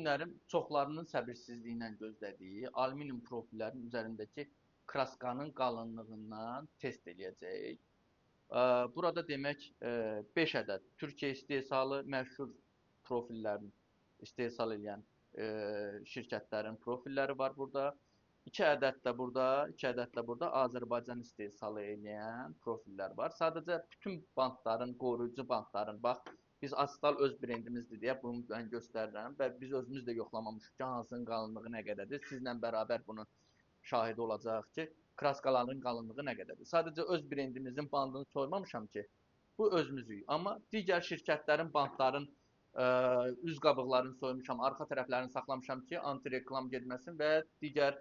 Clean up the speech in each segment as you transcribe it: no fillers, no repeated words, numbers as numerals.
günlərim çoxlarının səbirsizliyinə gözlədiyi alüminium profillərin üzərindəki kraskanın qalınlığından test eləyəcəyik. Burada demək 5 ədəd Türkiyə istehsalı məşhur profillərin istehsal eləyən şirkətlərin profilləri var burada. 2 ədəd də burada, 2 ədəd də burada Azərbaycan istehsalı eləyən profillər var. Sadəcə bütün bantların, qoruyucu bantların, bax, biz Astal öz brendimizdir deyə bunu mən göstərirəm və biz özümüz də yoxlamamışıq ki, hansının qalınlığı nə qədərdir. Sizlə bərabər bunu şahidi olacaq ki, kraskaların qalınlığı nə qədərdir. Sadəcə öz brendimizin bandını soymamışam ki, bu özümüzük. Amma digər şirkətlərin bantların üz qabıqlarını soymuşam, arxa tərəflərini saxlamışam ki, anti-reklam getməsin və digər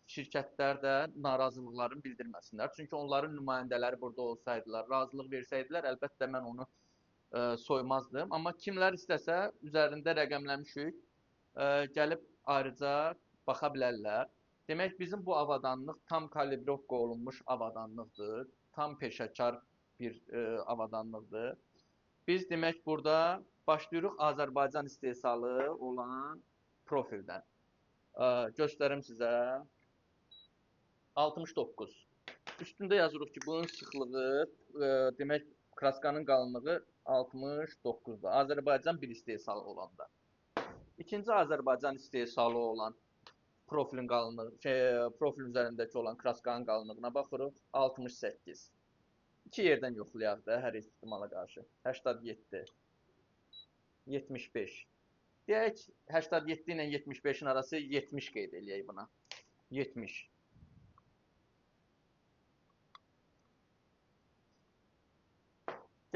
şirkətlər də narazılıqlarını bildirməsinlər. Çünki onların nümayəndələri burada olsaydılar, razılıq versəydilər, əlbəttə mən onu soymazdım. Amma kimlər istəsə, üzərində rəqəmləmişik, gəlib ayrıca baxa bilərlər. Demək, bizim bu avadanlıq tam kalibrovka olunmuş avadanlıqdır, tam peşəkar bir avadanlıqdır. Biz demək, burada başlayırıq Azərbaycan istehsalı olan profildən. Göstərim sizə. 69. Üstündə yazırıq ki, bunun sıxlığı, demək, kraskanın qalınlığı 69-dur. Azərbaycan bir istehsalı olanda. İkinci Azərbaycan istehsalı olan profilin qalınlığı, profilin üzərindəki olan kraskanın qalınlığına baxırıq. 68. İki yerdən yoxlayaq da hər ehtimala qarşı. 87. 75. Deyək, 87 ilə 75-in arası 70 qeyd eləyək buna. 70.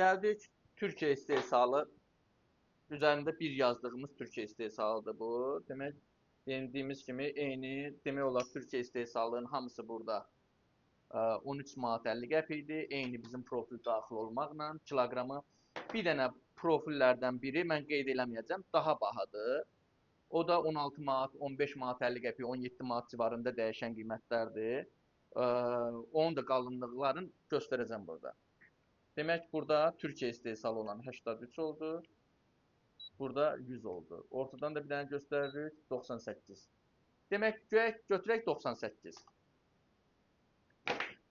Gəldik Türkiyə istehsalı. Üzərində bir yazdığımız Türkiyə istehsalıdır bu. Demək, dediyimiz kimi eyni, demək olar Türkiyə istehsalının hamısı burada 13 manat 50 qəpik idi. Eyni bizim profil daxil olmaqla kiloqramı bir dənə profillərdən biri mən qeyd eləməyəcəm, daha bahadır. O da 16 manat, 15 manat 50 qəpik, 17 manat civarında dəyişən qiymətlərdir. Onun da qalınlıqlarını göstərəcəm burada. Demək, burada Türkiyə istehsalı olan 83 oldu. Burada 100 oldu. Ortadan da bir dənə göstəririk, 98. Demək, götürək 98.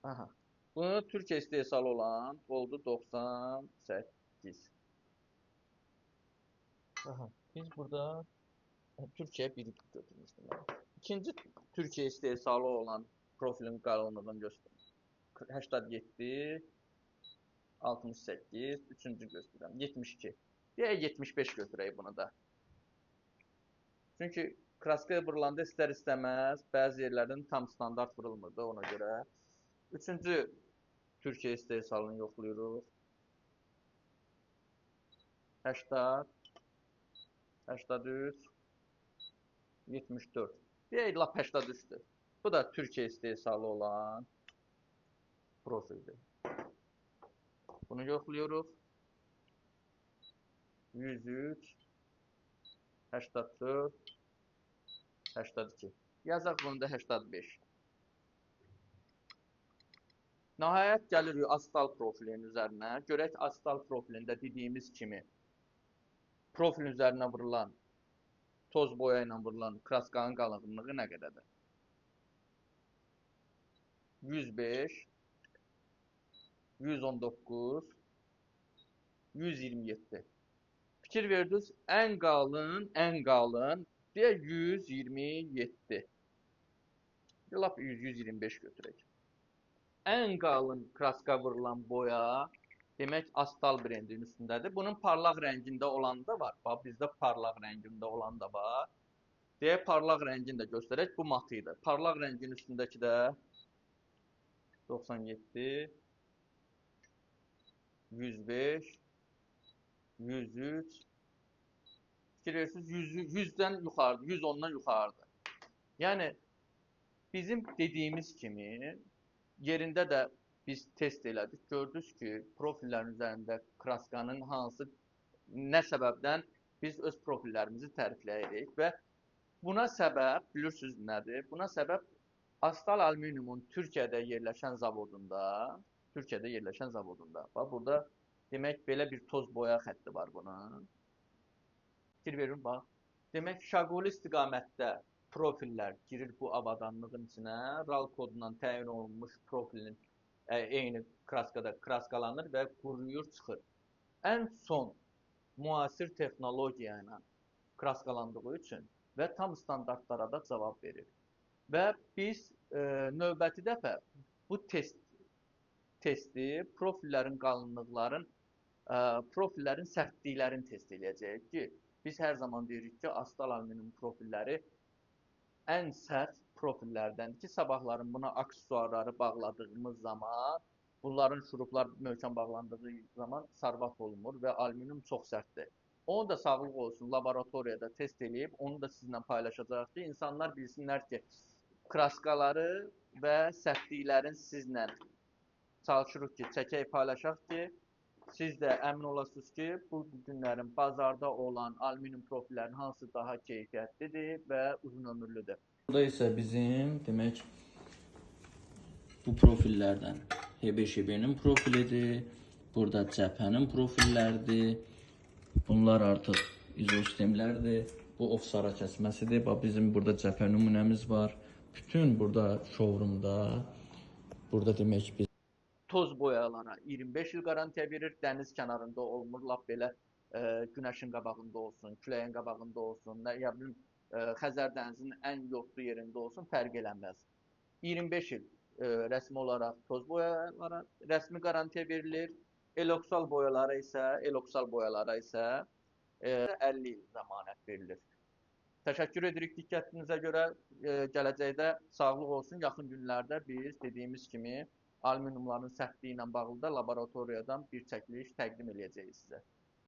Aha. Bunu Türkiyə istehsalı olan oldu 98. Aha. Biz burada Türkiyə biri götürmüşdüm. İkinci Türkiyə istehsalı olan profilin qalınlığını göstərir. 87, 68, üçüncü göstərirəm, 72. Deyək, 75 götürək bunu da. Çünki kraska vurulanda istər-istəməz bəzi yerlərdən tam standart vurulmurdu ona görə. Üçüncü Türkiyə istehsalını yoxlayırıq. 80, 83, 74. Deyək, lap 83-dür. Bu da Türkiyə istehsalı olan profildir. Bunu yoxlayırıq. 103, 84, 82. Yazaq bunu da 85. Nəhayət gəlirik Astal profilinin üzərinə. Görək Astal profilində dediyimiz kimi profilin üzərinə vurulan, toz boya ilə vurulan kraskanın qalınlığı nə qədərdir? 105, 119, 127. Fikir verdiniz, ən qalın, ən qalın, deyək 127. Lap 125 götürək. Ən qalın kraska vurulan boya, demək, Astal brendinin üstündədir. Bunun parlaq rəngində olan da var. Bax, bizdə parlaq rəngində olan da var. Deyək, parlaq rəngini də göstərək, bu matı idi. Parlaq rəngin üstündəki də 97, 105, 103, fikir verirsiniz, 100-dən yuxarıdır, 110-dan yuxarıdır. Yəni, bizim dediyimiz kimi, yerində də biz test elədik. Gördünüz ki, profillərin üzərində kraskanın hansı, nə səbəbdən biz öz profillərimizi tərifləyirik və buna səbəb, bilirsiniz nədir? Buna səbəb Astal Alüminiumun Türkiyədə yerləşən zavodunda, bax, burada demək, belə bir toz boya xətti var bunun. Fikir verin, bax. Demək, Şaquli istiqamətdə profillər girir bu avadanlığın içinə. RAL kodundan təyin olunmuş profilin eyni kraskada kraskalanır və quruyur, çıxır. Ən son müasir texnologiya ilə kraskalandığı üçün və tam standartlara da cavab verir. Və biz növbəti dəfə bu testi profillərin qalınlıqların, profillərin sərtliklərini test eləyəcəyik ki, biz hər zaman deyirik ki, Astal alüminium profilləri ən sərt profillərdəndir ki, sabahların buna aksesuarları bağladığımız zaman, bunların şuruplar möhkəm bağlandığı zaman sarvat olunmur və alüminium çox sərtdir. Onu da sağlıq olsun laboratoriyada test eləyib, onu da sizinlə paylaşacağıq ki, insanlar bilsinlər ki, kraskaları və sərtliklərin sizlə çalışırıq ki, çəkək, paylaşaq ki, siz də əmin olasınız ki, bu günlərin bazarda olan alüminium profillərin hansı daha keyfiyyətlidir və uzun ömürlüdür. Burada isə bizim, demək, bu profillərdən HB-nin profilidir, burada cəbhənin profilləridir, bunlar artıq izosistemlərdir, bu ofsara kəsməsidir, bax, bizim burada cəbhə nümunəmiz var, bütün burada showroomda, burada demək biz toz boyalara 25 il qarantiya verir, dəniz kənarında olmur, lap belə günəşin qabağında olsun, küləyin qabağında olsun, nə, ya bilim, Xəzər dənizinin ən yoxdu yerində olsun, fərq eləməz. 25 il rəsmi olaraq toz boyalara rəsmi qarantiya verilir. Eloksal boyalara isə 50 il zəmanət verilir. Təşəkkür edirik diqqətinizə görə. Gələcəkdə sağlıq olsun. Yaxın günlərdə biz dediyimiz kimi alüminiumların sərtliyi ilə bağlı da laboratoriyadan bir çəkiliş təqdim eləyəcəyik sizə.